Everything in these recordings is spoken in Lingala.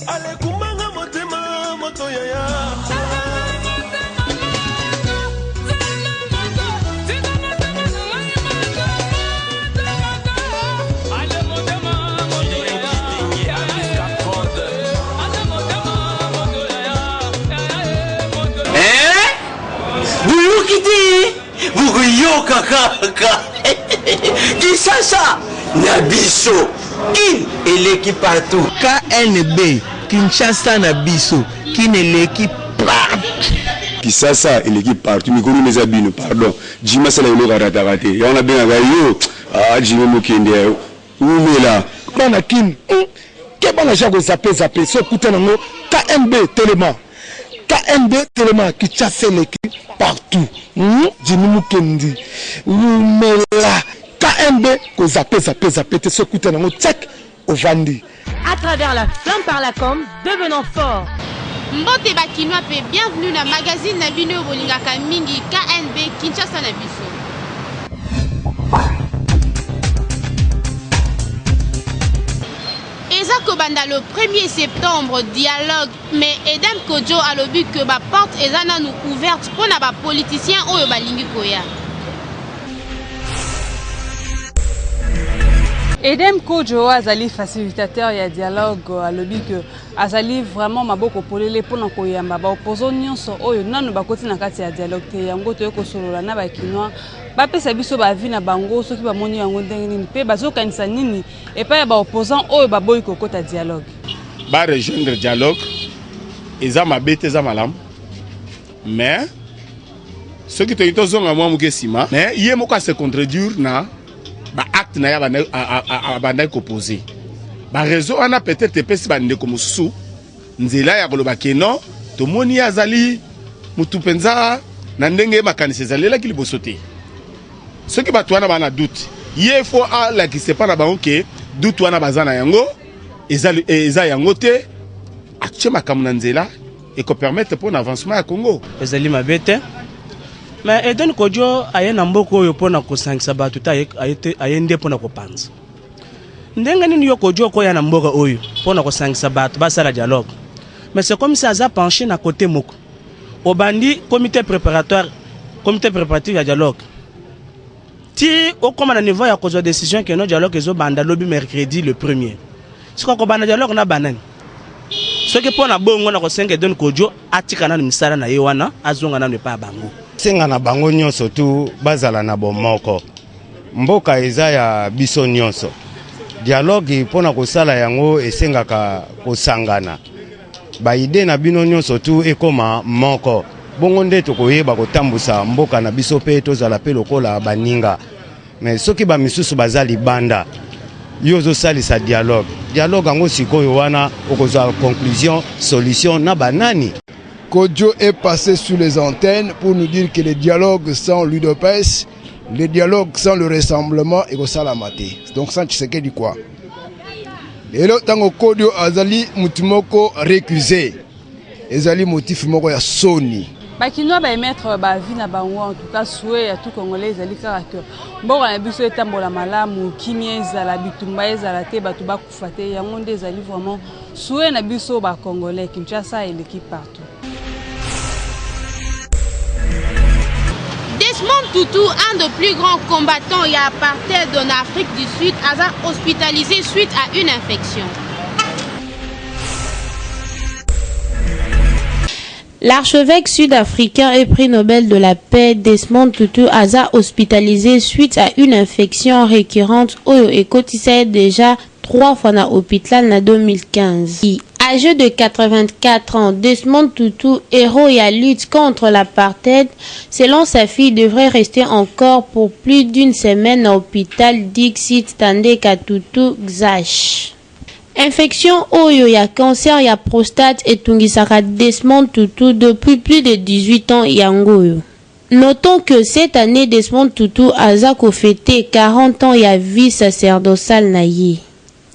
Alekumbanga motema moto yaya. Eh? Boyoki te bokoyoka kaka Kinshasa na biso kin eleki partout. KNB Kinshasa na biso kin eleki partout. Kisasa eleki partout mikolo eza bino pardon Jimmy asala eloko arataka te yango nabengaka yo ah Jimmy mokende ya wumela. Bana kin hum keba na ja ko zappe zappe soki okuta nango KNB telema KNB telema Kinshasa eleki partout hum Jimmy Mukendi wumela KNB ko zappe zappe zappe te soki okuta nango tchak ovandi. À travers la flamme par la com, devenons forts! Mbote ba kinois pe bienvenue na magazine na bino oyo bolingaka mingi KNB Kinshasa na biso. Eza kobanda le 1er septembre dialogue mais Edem Kodjo alobi que ba porte eza nanu ouverte pona ba politiciens oyo balingi koya. Edem Kodjo azali facilitateur ya dialogue alobi que azali vraiment maboko polele mpona koyamba ba opposants nyonso oyo nanu bakoti na kati ya dialogue te. Yango toye kosolola na ba kinois bapesa biso ba avis na bango soki bamoni yango ndenge nini mpe bazokanisa nini epai ya ba opposants oyo baboyi kokota dialogue. Ba rejoindre dialogue eza mabe te, eza malamu, mais soki tolingi tozonga mwa moke nsima, mais ye moko ase contredire na ba acte na ye abandaki kopose ba réseau wana, peut-être epesi bandeko mosusu nzela ya koloba ke non, tomoni ye azali motu mpenza na ndenge makanisi ezalelaki liboso te. Soki bato wana bana doute, ye fo alakisa epa na bango ke doute wana baza na yango eza, eza yango te. Atie makambo na nzela ekopermettre mpo na avancement ya Congo. Ezali mabe te, mais Eden Kodjo aye na mboka oyo mpona kosangisa bato te, aye nde mpona kopanza. Ndenge nini yo Kodjo okoya na mboka oyo mpona kosangisa bato basala dialogue, mais c'est comme si aza penché na côté moko? Obandi comité préparatoire, comité préparatif ya dialogue, ti okóma na niveau ya kozwa décision ke no dialogue ezobanda lobi mercredi le premier. Sikoyo kobanda dialogue na banani? Soki mpo na bongo, na kosenga Eden Kodjo atika nanu misala na ye wana, azonga nanu epai ya bango. Senga na bango nyonso tu bazala na bomoko. Mboka eza ya biso nyonso. Dialogue mpona kosala yango esengaka kosangana ba idées na bino nyonso tu ekoma moko. Bongo nde tokoyeba kotambusa mboka na biso mpe tozala mpe lokola baninga. Mais soki bamisusu baza libanda, yo ozosalisa dialogue, dialogue yango sikoyo wana okozwa conclusion, solution na banani? Kodjo est passé sur les antennes pour nous dire que le dialogue sans l'UDPS, le dialogue sans le rassemblement ekosalama te. Donc sans Tshisekedi quoi. Lelo ntango Kodjo azali mutu moko récusé, ezali motif moko ya soni. Bakinois baémettre ba avis na bango. En tout cas, souhait ya tout Congolais ezali kaka ke mboka na biso etambola malamu, kimia ezala, bitumba ezala te, bato bakufa te. Yango nde ezali vraiment souhait na biso Bacongolais. Kinshasa eleki partout. Desmond Tutu, un des plus grands combattants ya apartheid en Afrique du Sud, a hospitalisé suite à une infection. L'archevêque sud-africain et prix Nobel de la paix Desmond Tutu aza hospitalisé suite à une infection récurrente oyo ekotisa déjà trois fois na hôpital na 2015. Âgé de 84 ans, Desmond Tutu, héros ya lutte contre l'apartheid, selon sa fille, devrait rester encore pour plus d'une semaine à l'hôpital Dixit Thandeka Tutu Gxashe. Infection oyo ya cancer ya prostate etungisaka Desmond Tutu depuis plus de 18 ans yango oyo. Notons que cette année, Desmond Tutu aza kofêter 40 ans ya vie sacerdotale na ye.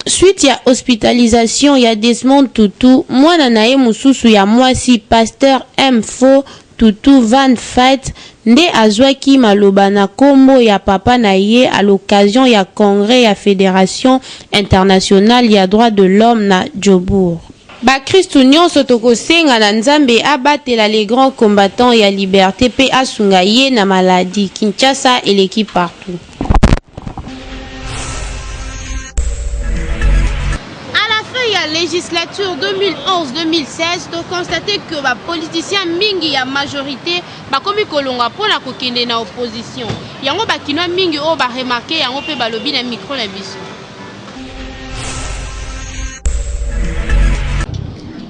Suite ya hospitalisation ya Desmond Tutu, mwana na ye mosusu ya mwasi, pasteur Mpho Tutu Van Fait, nde azwaki maloba na nkombo ya papa na ye à l'occasion ya congrès ya Fédération internationale ya droits de l'homme na Jobourg. Bakristu nionso tokosenga na Nzambe abatela le grand combattant ya liberte pe asunga ye na maladie. Kinshasa eleki partout. À la fin ya legislature 2011-2016, to constater que ba politiciens mingi ya majorite bakomi kolongwa mpo na kokende na opposition. Yango ba kinois mingi oyo ba remarquer yango mpe balobi na micro na biso.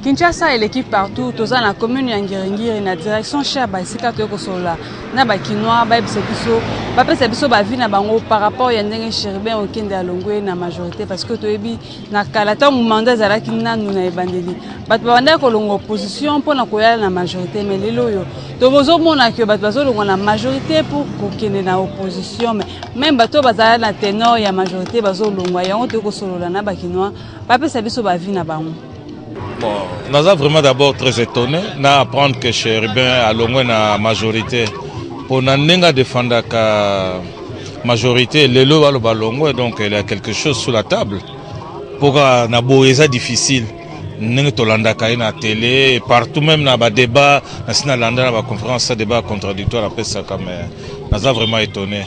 Kinshasa eleki partout, toza na commune ya Ngiringiri na direction Shaba esika toye kosolola na ba kinois bayebisa biso bapesa biso ba vie na bango par rapport ya ndenge Chérubin Okende alongwe na majorité parce que toyebi na kala ntango mandat ezalaki nanu na ebandeli bato babandaki kolongwa opposition mpo na koya na majorité mais lelo oyo tozomona ke bato bazolongwa na majorité pour kokende na opposition mais meme bato oyo bazala na tenor ya majorité bazolongwa yango toyei kosolola na bakinois bapesa biso bavi na bango. Bon, naza vraiment d'abord très étonné na apprendre que Chérubin alongwe na majorité mpo na ndenge adefendaka majorité lelo baloba longwe donc il y a quelque chose sous la table mpo kaka na boye eza difficile ndenge tolandaka ye na tele partout même na badébat nasi nalanda na baconférence ya débat contradictoire apesaka mais naza vraiment étonné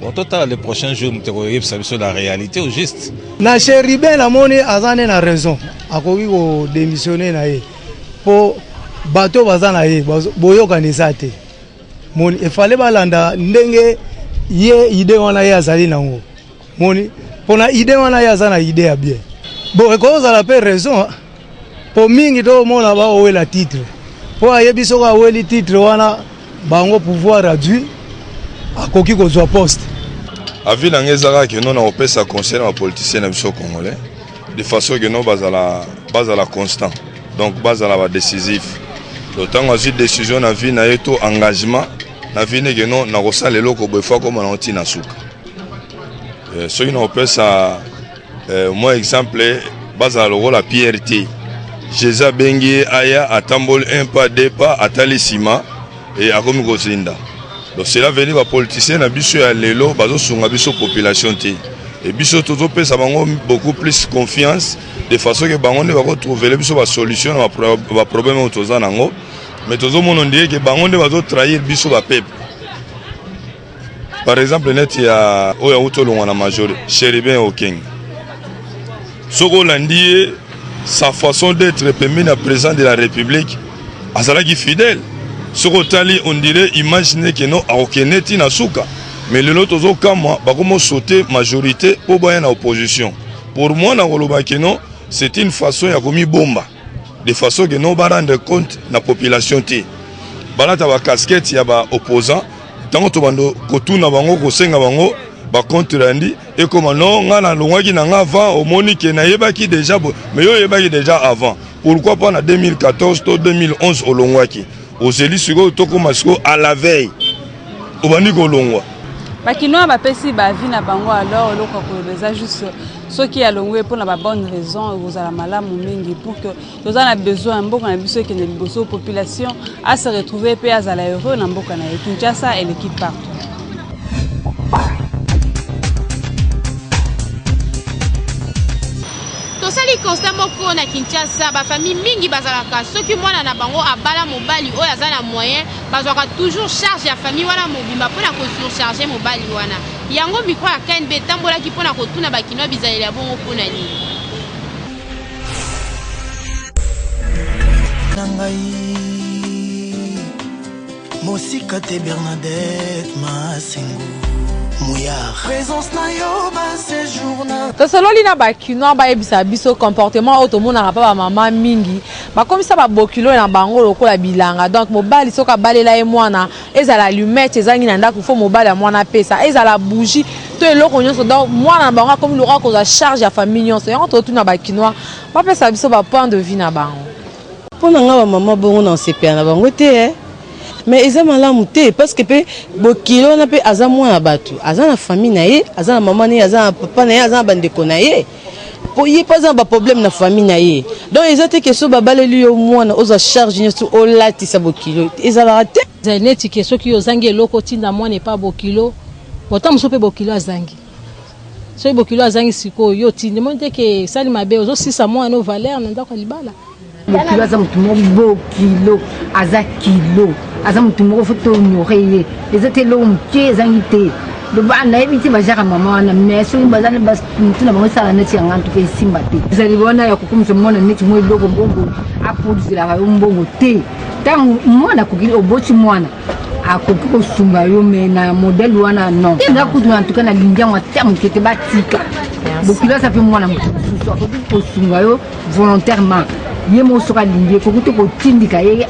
bon totala le prochain jour moto ekoyebisa biso la réalité au juste na Chérubin namoni aza nde na raison akoki kodemissionne na ye mpo bato baza na ye boyokani eza te moni efale balanda ndenge ye ide wana ye azali nango moni mpona ide wana ye aza na ide ya bien bon ekoki kozala mpe raison mpo mingi tokomona baowela titre mpo ayebi soki aweli titre wana bango pouvoir adui akoki kozwa poste. Avis na ngai eza kaka que non nakopesa conseil na ba politiciens na biso congolais de façon que non bazala bazala constant donc bazala ba décisif donc ntango azwi décision na vie na ye to engagement na vie ne que non nakosala eloko boye fo akoma nango ntina suka eh, soki nakopesa eh, mwa exemple bazala lokola Pierre te Jésus abengi ye aya atamboli un pas deux pas atali nsima e akomi kozinda donc cela veut dire bapoliticien na biso ya lelo bazosunga biso population te e biso tozopesa bango beaucoup plus confiance de façon ke bango nde bakotrouvele biso basolution na baproblème oyo toza nango mais tozomona ondire ke bango nde bazotrahir biso bapeuple Par exemple neti ya oyo awuti olongwa na major Cherubin Okeng, soki olandi ye sa façon d'être pembeni ya président de la République azalaki fidèle. Soki otali on dirait image ne que non akokende ti na suka, mais lelo tozokamwa bakomo sauter majorité mpo baya na opposition. Pour moi nakoloba que non c'est une façon ya komibomba de façon que non ba rendre compte na population te, balata ba casquette ya ba opposants Tango tobando kotuna bango kosenga bango ba compte rendu ekoma non nga nalongwaki na nga avant omoni ke nayebaki deja bo mais yo oyebaki deja avant pourquoi pas na 2014 to 2011 olongwaki ozeli sikoyo tokoma sikoyo à la veille obandi kolongwa. Ba kinois bapesi ba avis na bango alors eloko ya koloba eza juste soki alongwe mpo na ba bonne raison ekozala malamu mingi pour que toza na besoin ya mboka na biso ekende liboso population a se retrouver mpe azala heureux na mboka na ye Kinshasa eleki partout. Tosali constat moko na Kinshasa, ba famille mingi bazalaka soki mwana na bango abala mobali oyo aza na moyen, bazwaka toujours charge ya famille wana mobimba mpo na ko surcharger mobali wana. Yango micro ya KNB etambolaki mpo na kotuna ba kinois bizaleli ya bongo mpo na nini? Na ngai mosika te Bernadette Masengo Muyar présence na yo ba séjour na Tosololi na ba kinois bayebisa biso comportement oyo tomonaka pa ba mama mingi bakomisa ba bokilo na bango lokola bilanga donc mobali soki abalela ye mwana ezala allumette ezangi na ndako faut mobali ya mwana apesa ezala bougie to eloko nyonso donc mwana na bango akomi lokola kozwa charge ya famille nyonso yango totuna ba kinois bapesa biso ba point de vue na bango. Mpo na nga ba mama bongo na osepela na bango te eh. Mais eza malamu te parce que pe bokilo wana pe aza mwana batu aza na famille na ye aza na mama na ye aza na papa na ye aza na bandeko na ye po ye pe aza na ba problème na famille na ye donc eza te ke soki babaleli yo mwana ozwa charge nyonso olatisa bokilo ezalaka te. Ezali neti ke soki ozangi eloko otinda mwana epa bokilo bon tango mosusu pe bokilo azangi soki bokilo azangi sikoyo yo otindi omoni te ke esali mabe ozo sisa mwana no valeur na ndako ya libala. Bokilo aza motu moko bokilo aza kilo aza motu moko fo tohonore ye eza te eloko moke ezangi te loba nayebi te bajaka mama wana mais soki baza motu na bango esala neti ya ngai ntuka esimba te ezali wana ya kokomisa mwana neti mwa eloko mbongo aproduiselaka yo mbongo te ntango mwana akoki oboti mwana akoki kosunga yo me na modele wana non nga kutu en tout cas nalingi yango ata moke te batika bokilo aza mpe mwana moto mosusu akoki kosunga yo volontairement ye moko soki alingi ekoki te kotindika ye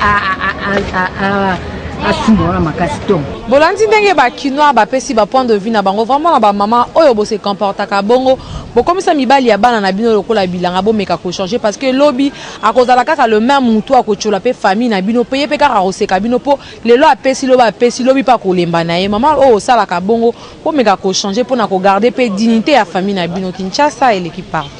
asunga wana makasi to Bolandi ndenge ba kinois bapesi ba point de vue na bango vraiment na ba maman oyo bo se comportaka bongo bokomisa mibali ya bana na bino lokola bilanga bomeka ko changer parce que lobi akozala kaka le meme mutu akotiola pe famille na bino pe ye pe kaka akoseka bino po lelo apesi lobi apesi lobi pe akolemba na ye maman oyo osalaka bongo bomeka ko changer pona ko garder pe dignite ya famille na bino Kinshasa eleki partout.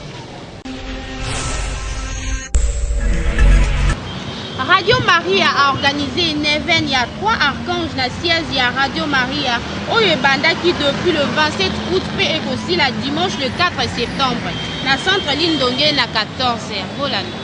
Radio Maria a organisé neuvaine ya trois archanges na siège ya Radio Maria oyo ebandaki depuis le 27 août mpe ekosila dimanche le 4 septembre na centre Lindonge na 14h. Bolanda.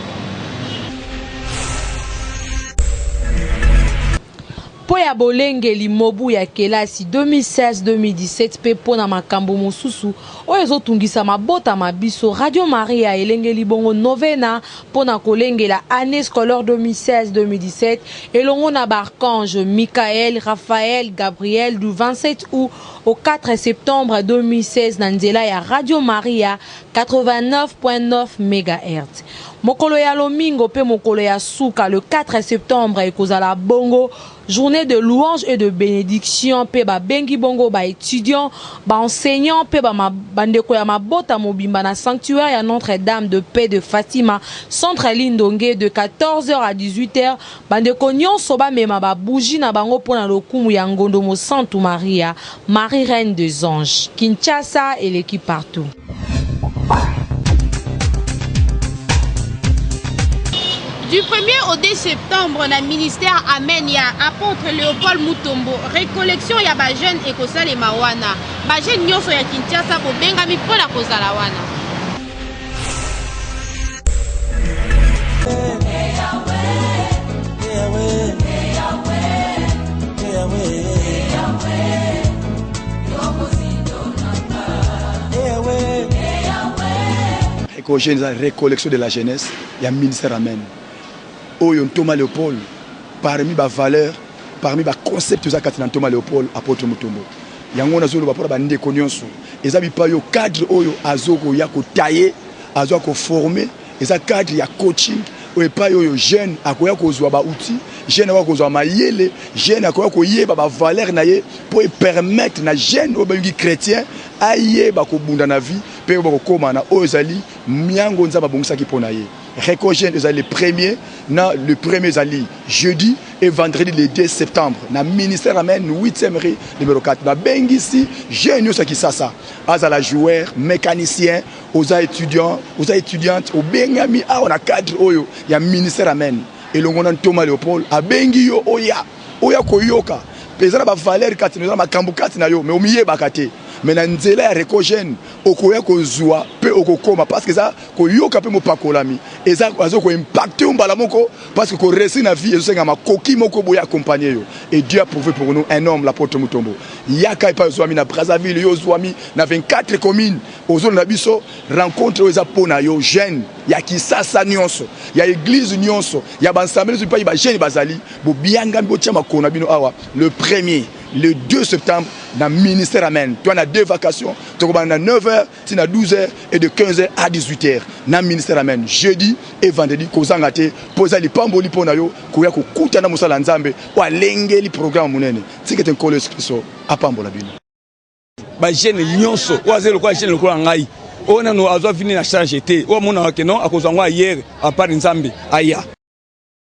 Mpo ya bolengeli mobu ya kelasi 2016-2017 mpe mpo na makambo mosusu oyo ezotungisa mabota ma biso, Radio Maria elengeli bongo novena mpo na kolengela annee scolaire 2016-2017 elongo na ba archanges Michael, Raphaël, Gabriel du 27 aout au 4 septembre 2016 na nzela ya Radio Maria 89.9 MHz. Mokolo ya lomingo mpe mokolo ya suka le 4 septembre ekozala bongo journee de louange et de benediction mpe babengi bongo ba etudiants, ba enseignants mpe ba bandeko ya mabota mobimba na sanctuaire ya Notre Dame de Paix de Fatima, centre Lindonge de 14h à 18h. Bandeko nionso bamema ba bougies na bango mpo na lokumu ya Ngondo Mosantu Maria, Marie Reine des Anges. Kinshasa eleki partout. Du 1er au 2 septembre na ministère Amen ya apôtre Léopold Mutombo, recollection ya ba jeunes ekosalema wana. Ba jeunes nyonso ya Kinshasa bobengami mpo na kozala wana. Ecogène eza recollection de la jeunesse ya ministère amen oyo ntoma Leopold parmi ba valeurs parmi ba concepts eza kati na ntoma Leopold apôtre Mutombo yango nazoloba mpona bandeko nyonso eza bipai oyo cadre oyo azokoya kotaye azwa koforme eza cadre ya coaching oyo epai oyo jeune akoya kozwa ba outils jeune akoya kozwa mayele jeune akoya koyeba ba valeur na ye mpo epermettre na jeune oyo babengi chrétien ayeba kobunda na vie mpe bakokoma na oyo ezali miango nzambe abongisaki mpo na ye. Recogène ezali le premier na le premier ezali jeudi et vendredi le 2 septembre na ministère amen 8e rue numéro 4. Babengisi jeune nyonso ya Kisasa azala joueur mécanicien oza étudiant oza étudiante obengami awa na cadre oyo ya ministère amen elongo na ntoma Leopold abengi yo oya oya koyoka mpe eza na bavaleur kati na eza na makambo kati na yo me omiyebaka te me na nzela ya recogène okoya kozwa mpe okokoma parce que eza koyoka mpe mopakolami eza azo ko impacte yo mbala moko parce que ko réussir na vie ezosenga makoki moko boye accompagner yo et Dieu a prouvé pour nous un homme l'apôtre Mutombo yaka epai ozwami na Brazzaville yo ozwami na 24 communes ozolanda biso rencontre oyo eza mpo na yo jeune ya Kisasa nyonso ya église nyonso ya bansambe nyonso epai ba jeune bazali bobiangami botia makolo na bino awa le premier le 2 septembre na ministère amen toi na deux vacations tokobanda na 9h ti na 12h et de 15h à 18h na ministère amen jeudi et vendredi kozanga te mpo eza lipamboli mpo na yo koya kokuta na mosala ya nzambe oyo alengeli programme monene tika ete nkolo yesu kristo apambola bino ba jeune nyonso oyo azali lokola jeune lokola ngai oyo nano azwa vini na charge te oyo amonaka ke non akozwa yango ayere apart nzambe aya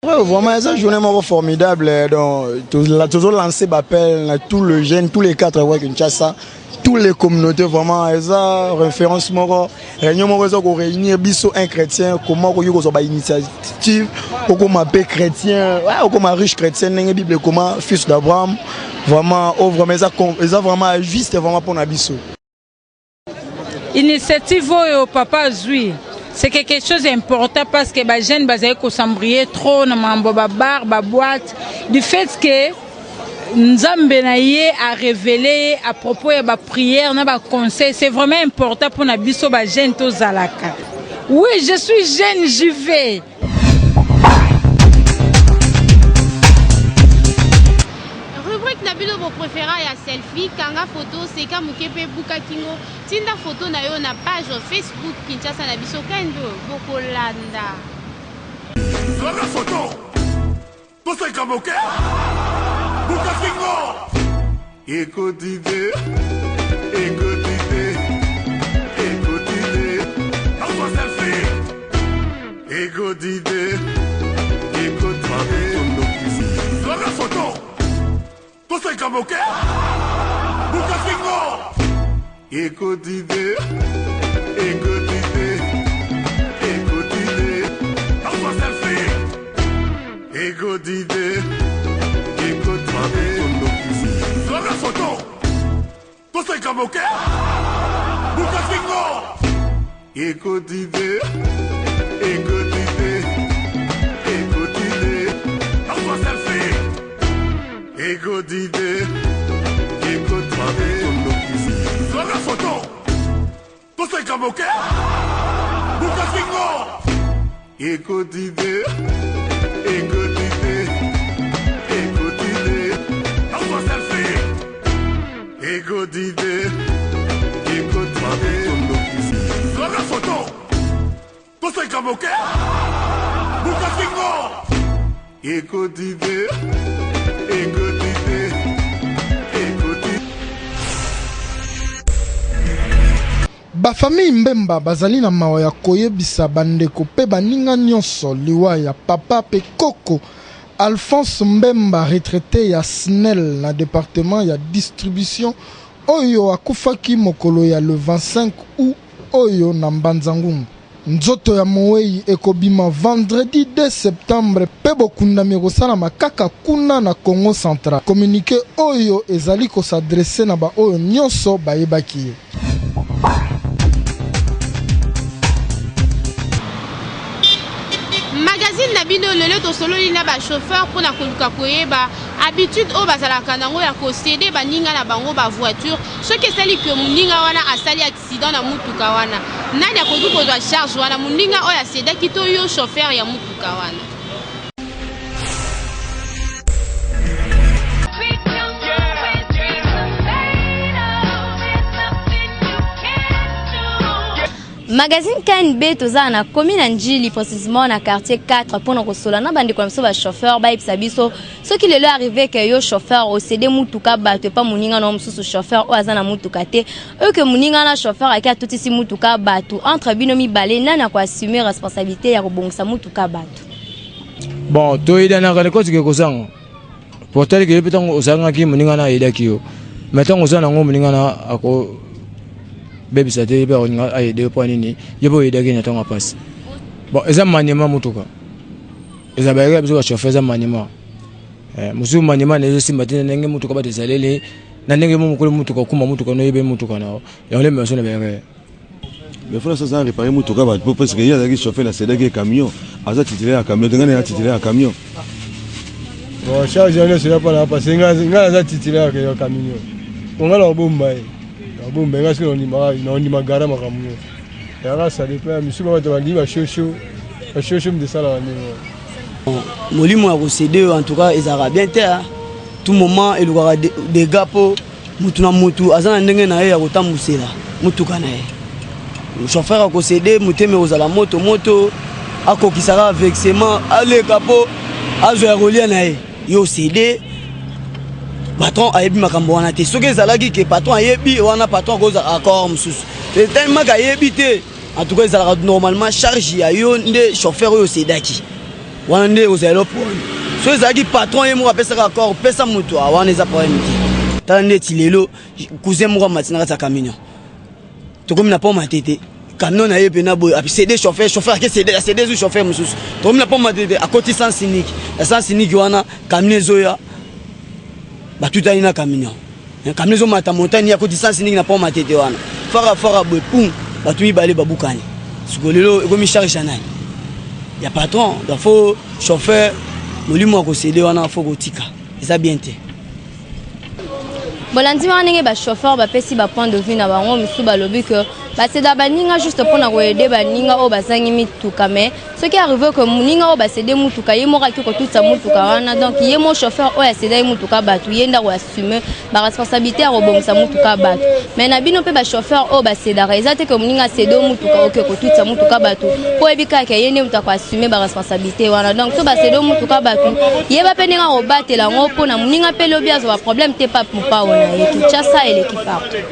Ouais, vraiment, eza journée moko formidable. Donc, toujours lancé appel à tous les jeunes, tous les quatre ouais, Kinshasa, toutes les communautés, vraiment, eza référence moko, réunion moko eza ko réunir biso un chrétien, comment ko yoko ba initiative, okoma pe chrétien, ouais, okoma riche chrétien, ndenge Bible comment fils d'Abraham, vraiment, oh, vraiment, eza, eza vraiment juste vraiment pour na biso. Initiative oyo papa azui. C'est quelque chose important parce que ba jeunes bazali ko s'embrouiller trop na mambo ba bar, ba boîte du fait que Nzambe na ye a révélé ye à propos ya ba prière na ba conseil, c'est vraiment important pour na biso ba jeunes tozalaka. Oui, je suis jeune, j'y vais. Rubrique na bino bo préféra ya selfie, kanga photo, seka moke pe buka kingo, tinda photo na yo na page Facebook Kinshasa na biso kendo bokolanda. Zwaka photo. Toseka moke. Buka kingo. Ekoti te. Ekoti te. Ekoti te. Azwa selfie. Ekoti te. Ekoti te. Zwaka photo. Toseka moke. Buka kingo. Ekoti te. Ekoti te. Ekoti te. Azwa selfie. Ekoti te. Ekoti te. Zwaka photo. Toseka moke. Buka kingo. Ekoti te. Ekoti te. Ekoti te. Azwa selfie. Ekoti te. Ekoti te. Zwaka photo. Toseka moke. Buka kingo. Ekoti te. Ekoti te. Ekoti te. Azwa selfie. Ekoti te. Ekoti te. Zwaka photo. Toseka moke. Buka kingo. Ekoti te. Ekoti te. Ekoti. Ba famille Mbemba bazali na mawa ya koyebisa bandeko mpe baninga nionso liwa ya papa mpe koko Alphonse Mbemba retraite ya Snel na departement ya distribution oyo akufaki mokolo ya le 25 aout oyo na Mbanza Ngungu. Nzoto ya moweyi ekobima vendredi 2 septembre mpe bokundami ekosalama kaka kuna na Kongo central. Communique oyo ezali ko s'adresser na ba oyo nionso bayebaki ye. Magazine na bino lelo tosololi na ba chauffeur mpo na koluka koyeba habitude oyo bazalaka nango ya ko ceder baninga na bango ba voiture soki esali que moninga wana asali accident na mutuka wana nani akoki kozwa charge wana moninga oyo acedaki to yo chauffeur ya mutuka wana? Magazine KNB toza na commune ya Ndjili précisément na quartier 4 pona kosola na bandeko na biso ba chauffeur bayebisa biso soki lelo arrive ke yo chauffeur osede mutuka bato epa moninga na mosusu chauffeur oyo aza na mutuka te oyo ke moninga na chauffeur ake atutisi mutuka bato entre bino mibale nani ako assumer responsabilité ya kobongisa mutuka bato. Bon toyedanaka lekotike kozanga portale ke yo mpe ntango ozangaki moninga na ayedaki yo mais ntango oza nango moninga na akobebisa te ye mpe akolinga ayede yo mpo nini yo mpe oyedaki na ntango ya mpasi. Bon eza maniema motuka eza bayekaka biso bachauffeur eza maniema eh, mosusu maniema na ezosimba te na ndenge motuka bato ezaleli na ndenge mo mokolo motuka okuma motuka noyebe motuka na yo yango nde meso na bayekaka. Mais frère ça réparer motuka bato po parce que ye azalaki chauffeur na cedaki ye camion aza titulaire ya camion te ngai naza titulaire ya camion. Bon charge yango nyonso eza mpona parce que ngai naza titulaire ya camion po ngai nakobomba ye nakobomba ye ngai soki nakondima gara makambo nyonso yaka ça dépend ya misusu bato bandimi bashosho bashosho moto esalaka ndenge wana. Molimo ya kosede oyo en tout cas ezalaka bien te tout moment elukaka dégâts po Mutu na mutu aza na ndenge na ye ya kotambusela mutuka na ye. Chauffeur akosede motema ekozala moto moto, akokisa kaka vexement aleka po azwa ya kolia na ye. Yo osede, patron ayebi makambo wana te. Soki ezalaki ke patron ayebi wana, patron akozala accord mosusu. Tellement ke ayebi te, en tout cas ezalaka normalement charge ya yo nde chauffeur oyo osedaki. Wana nde ekozala eloko problème. Soki ezalaki patron ye moko apesaka accord, pesa moto, ah, wana eza problème te. Tala ndeti lelo cousin moko amati na kati ya camion. Tokomi na pont Matete. Camion na ye pena boye, cédé chauffeur, chauffeur ake cédé, cédé zu chauffeur mosusu. Tokomi na pont Matete, akoti sens unique. Na sens unique wana camion ezoya batutani na camion. Camion ezomata montagne, akoti sens unique na pont Matete wana. Fara fara boye pum, bato mibale babukani. Sikoyo lelo ekomi charge ya nani? Ya patron. Donc faut chauffeur molimo ya kosede wana faut kotika. Eza bien te. Bolandi wana ndenge ba chauffeur bapesi ba point de vue na bango. Mosusu balobi ke baseda baninga juste mpona koyede baninga oyo bazangi mituka, mais soki arrive ke moninga oyo basede mutuka ye moko aki kotutisa mutuka wana, donc ye mo chauffeur oyo aseda ye mutuka bato, ye nde akoassume baresponsabilité ya kobongisa mutuka bato. Mais na bino mpe bachauffeur oyo basedaka, eza te ke moninga asede mutuka oke kotutisa mutuka bato mpo oyebi kaka ye nde moto akoassume baresponsabilité wana. Donc so basede mutuka bato, yeba mpe ndenge akobatela yango mpo na moninga mpe lobi azwa baproblème te pa mopao na ye. Kinshasa eleki partout.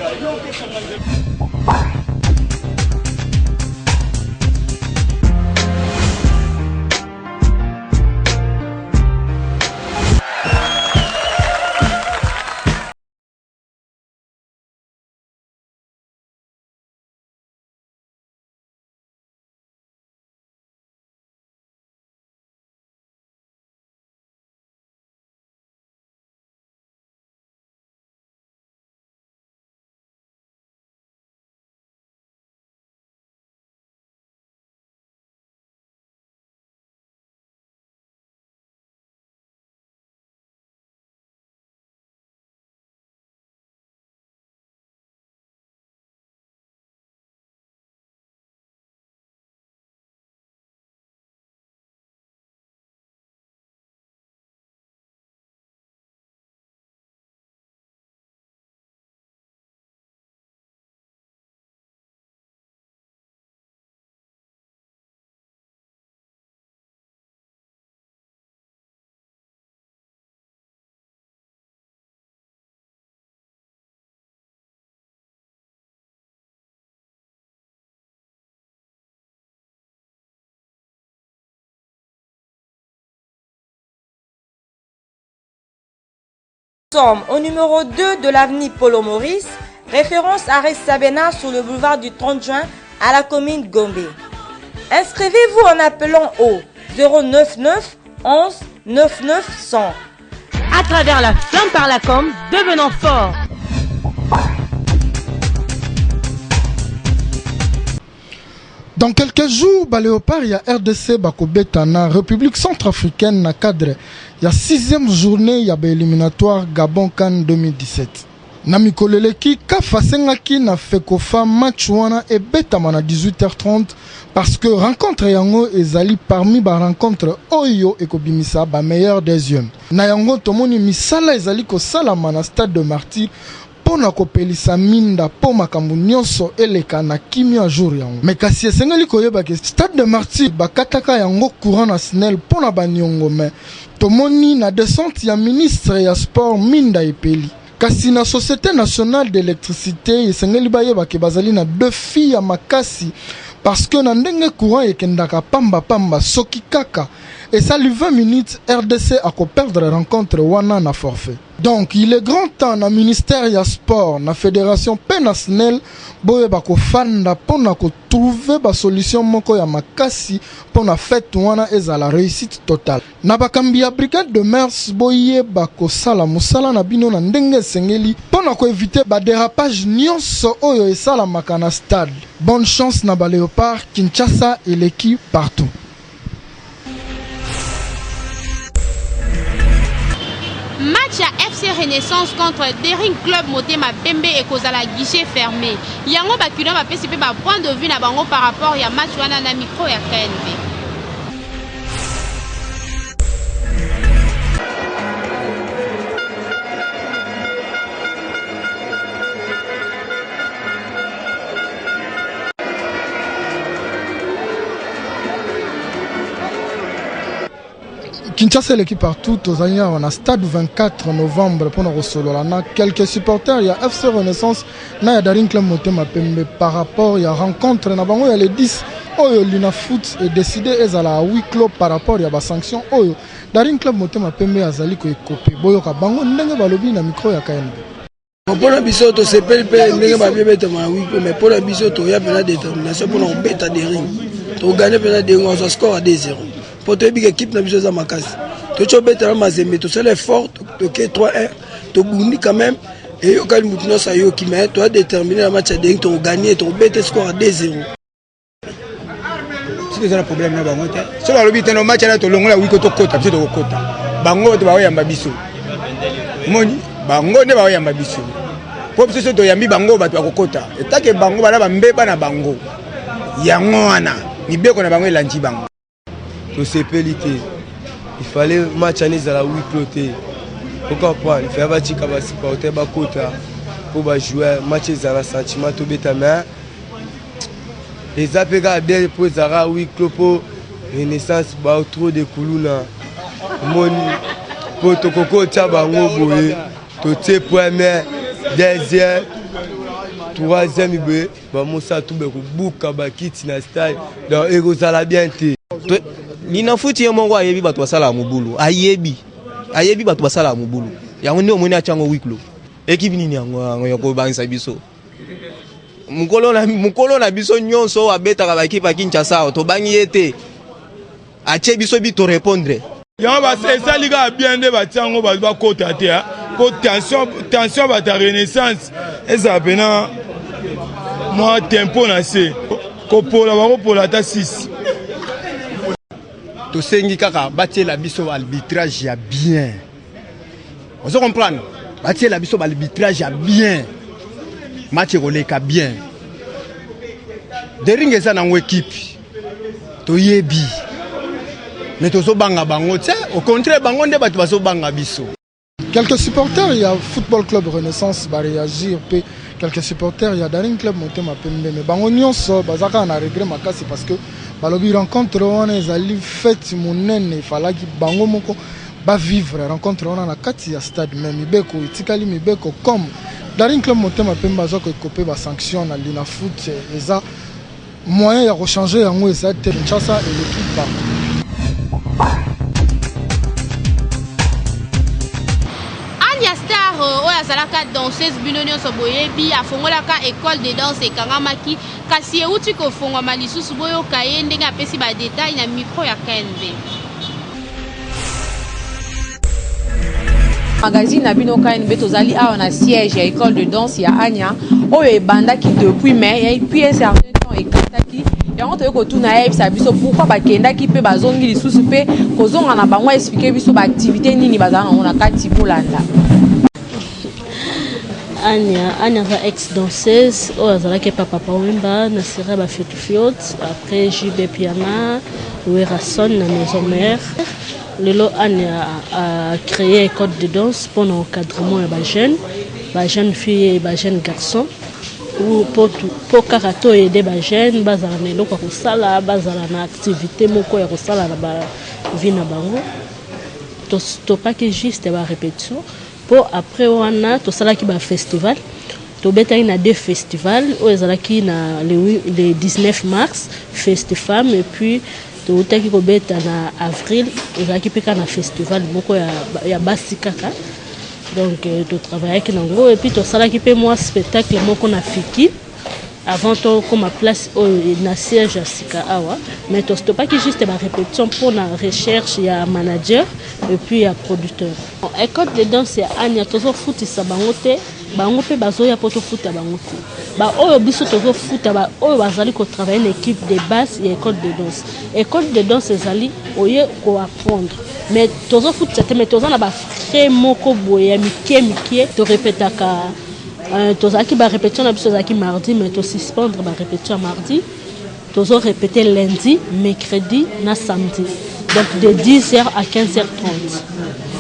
Sommes au numéro 2 de l'avenue Polo Maurice, référence à Sabena sur le boulevard du 30 juin à la commune Gombe. Inscrivez-vous en appelant au 099 11 99 100. À travers la flamme par la com, devenons forts. Dans quelques jours, ba Léopard ya RDC bakobeta na République centrafricaine na cadre ya sixième journée ya ba éliminatoire Gabon CAN 2017. Na mikolo eleki, CAF asengaki na FECOFA match wana ebetama na 18h30 parce que rencontre yango ezali parmi ba rencontres oyo ekobimisa ba meilleurs deuxièmes. Na yango tomoni misala ezali kosalama na Stade de Martyrs mpo na kopelisa minda mpo makambo nionso eleka na kimia jour yango. Mais kasi esengeli koyeba ke Stade de Martyrs bakataka yango courant na Snel mpo na ba niongo mais tomoni na descente ya ministre ya sport minda epeli. Kasi na Societe nationale d'electricite esengeli bayeba ke bazali na defi ya makasi parce que na ndenge courant ekendaka pamba pamba soki kaka esali 20 minutes rdc ako perdre rencontre wana na forfait. Donc il est grand temps na ministère ya sport, na federation pe na SNEL boyeba kofanda pona ko trouver ba solution moko ya makasi pona fete wana ezala reussite totale. Na bakambi ya brigade de mœurs boyeba kosala mosala na bino na ndenge esengeli pona ko eviter ba derapages nionso oyo esalamaka na stade. Bonne chance na ba leopards, Kinshasa eleki partout. Match ya FC Renaissance contre Daring Club Motema Pembe ekozala guichet fermé. Yango ba kinois bapesi pe ba point de vue na bango par rapport ya match wana na micro ya KNB. Kinshasa eleki partout, tozali awa na stade 24 novembre mpona kosolola na quelques supporters ya FC Renaissance na ya Daring Club Motema Pembe par rapport ya rencontre na bango ya le 10 oyo Linafoot e décidé ezala à huis clos par rapport ya ba sanctions oyo Daring Club Motema Pembe azali ko ekope. Boyoka bango ndenge balobi na micro ya KNB. Mpo na biso tosepeli mpe ndenge babi ebetama na wiklo, mais mpo na biso toya mpena détermination mpona kobeta Daring, togane mpena Daring azwa score ya 2-0 mpo toyebi ke ekipe na biso eza makasi. Toki obeta na Mazembe, tosala effort, toke 3-1, tobundi quand même, eyokani motu nyonso ayoki, mais toya détermine na match ya Daring, tokoganye, tokobeta score ya 2-0. toza na problème na bango te. Soki balobi te no match wana tolongola wiko tokota, biso tokokota. Bango bato baoyamba biso. Moni bango nde baoyamba biso. Po biso soki toyambi bango bato bakokota. Etake bango bana bambeba na bango. Yango wana mibeko na bango elandi bango. Tosepeli te. Il fallait match wana ezala huis clos te. O comprendre? Il fallait batika ba supporter bakota mpo ba joueur match ezala na sentiment tobeta mais eza mpe kaka bien mpo ezalaka huis clos mpo renaissance ba trop de kuluna omoni mpo tokoki otya bango boye totie première deuxième troisième boye bamosatu bakobuka bakiti na stade donc ekozala bien te. Linafuti ye moko ayebi bato basalaka mobulu, ayebi ayebi bato basalaka mobulu yango nde omoni atya yango huis clos. Ekipe nini yango yango ya kobangisa biso? Mokolo na mokolo na biso nyonso oyo abetaka ba ekipe ya Kinshasa tobangi ye te, atie biso bi to répondre. Yango esali kaka bien nde batia yango bato bakota te mpo tension bato ya renaissance ezala mpena mwa tempo na se kopola bakopola ata 6. Tosengi kaka batiela biso arbitrage ya bien, ozo comprendre, batiela biso arbitrage ya bien, match ekoleka bien. Dering eza nango ekipe toyebi me tozobanga bango te, au contraire bango nde bato bazobanga biso. Quelques supporters ya Football Club Renaissance ba reagir pe quelques supporters ya Daring Club Motema Pembe mais bango nyonso baza kaka na regret makasi parce que balobi rencontre wana ezali fete monene efalaki bango moko ba vivre rencontre wana na kati ya stade mais mibeko etikali mibeko comme Daring Club Motema Pembe aza ko ekope ba sanctions na Linafoot eza Moyen ya ko changer yango eza te Kinshasa eleki partout. Anya Star euh, oyo azalaka danseuse bino nyonso boyebi afongolaka école de danse ekangamaki kasi euti kofongwama lisusu boyoka ye ndenge apesi ba detail na micro ya KNB. Magazine na bino KNB tozali awa na siège ya école de danse ya Anya oyo ebandaki depuis mai et puis un certain temps ekataki yango toyei kotuna ye ayebisa biso pourquoi bakendaki mpe bazongi lisusu mpe kozonga na bango explike biso baaktivité nini bazala nango na kati bolanda. Anya, Anya aza ex danseuse oyo azalaki epa Papa Wemba na série ya ba Fiotu Fiot après JB Piana Werrason na Maison Mère. Lelo Anya a créé école de danse mpona encadrement ya ba jeunes, ba jeunes filles et ba jeunes garçons mpo kaka to aider ba jeunes bazala na eloko ya kosala, bazala na activité moko ya kosala na ba vie na bango. Tostopaki juste ba répétition Po après wana tosalaki ba festival, tobetaki na deux festival oyo ezalaki na le, le 19 mars festifam et puis towutaki kobeta na avril ezalaki mpe kaka na festival moko ya, ya basi kaka donc euh, totravaillaki nango et puis tosalaki mpe mwa spectacle moko na fiki avant tokoma place oyo na siège ya sika awa mais tostopaki juste ba répétition mpona recherche ya manager et puis ya producteur. École de danse ya Anya tozofutisa bango te, bango mpe bazoya mpo tofuta bango te. Baoyo biso tozofuta baoyo bazali kotravaille na équipe de base ya école de danse. École de danse ezali oye koapprendre mais tozofutisa te, mais toza na bafrais moko boye ya mike mike torepetaka. Euh, tozalaki ba répétition na biso ezalaki mardi mais to suspendre ba répétition ya mardi tozo répéter lundi mercredi na samedi donc de 10h à 15h30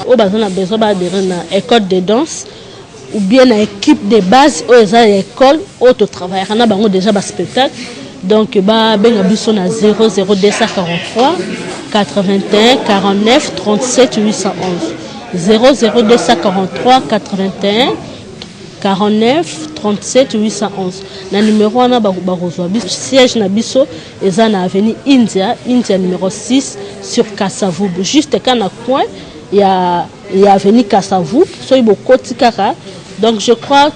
oyo baza na besoin ba adhérer na école de danse ou bien na équipe de base oyo eza ya école oyo totravaillaka na bango déjà ba spectacle donc babenga biso na 00243 81 49 37 811 00243 81 49 37 811 na numero wana bakozwa biso. Siège na biso eza na avenue India, India numero 6 sur Kasavubu, juste ka na coin ya, ya avenue Kasavubu. Soki bokoti kaka, donc je crois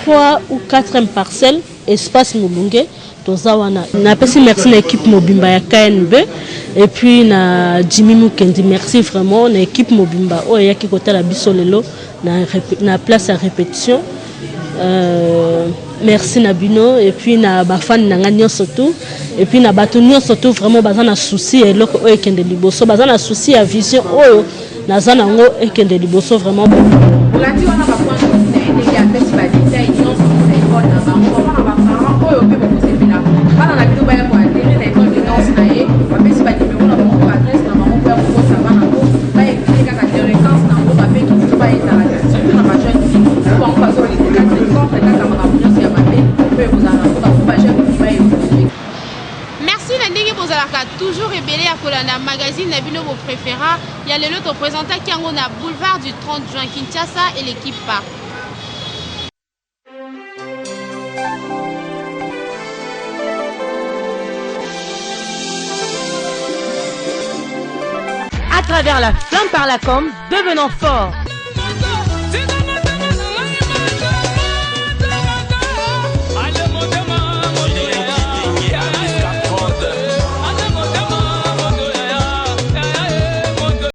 3 ou 4e parcelle espace Mulunge, toza wana. Napesi merci na équipe mobimba ya KNB et puis na Jimmy Mukendi, merci vraiment na équipe mobimba oyo eyaki kotala biso lelo na, na place ya répétition. Euh, merci na bino et puis na bafani na nga nyonso tout et puis na bato nyonso tout vraiment baza na souci ya eloko oyo ekende liboso, baza na souci ya vision oyo naza nango ekende liboso vraiment. Olandi wana bapoint na ye ndenge apesi badetail nyonso na ekole na bango, bamona baparent oyo mpe bokosepela bana na bino baya koadere na ekole de danse na ye. Bapesi banimero na bango, baadresse na bango, mpo ya kokosa bana mpo baevite kaka delinquance na mboka mpe kindumba ezala te, surtout na bajeune fille po bango bazolite contre kaka makambo nyonso ya mabe oyo ekozala na mboka mpo bajeune fille baevolue. Merci na ndenge bozalaka toujours ebele ya kolanda magazine na bino bo préféra. Ya lelo, topresentaki yango na boulevard du 30 juin, Kinshasa eleki partout. À travers la flamme par la com, devenons forts.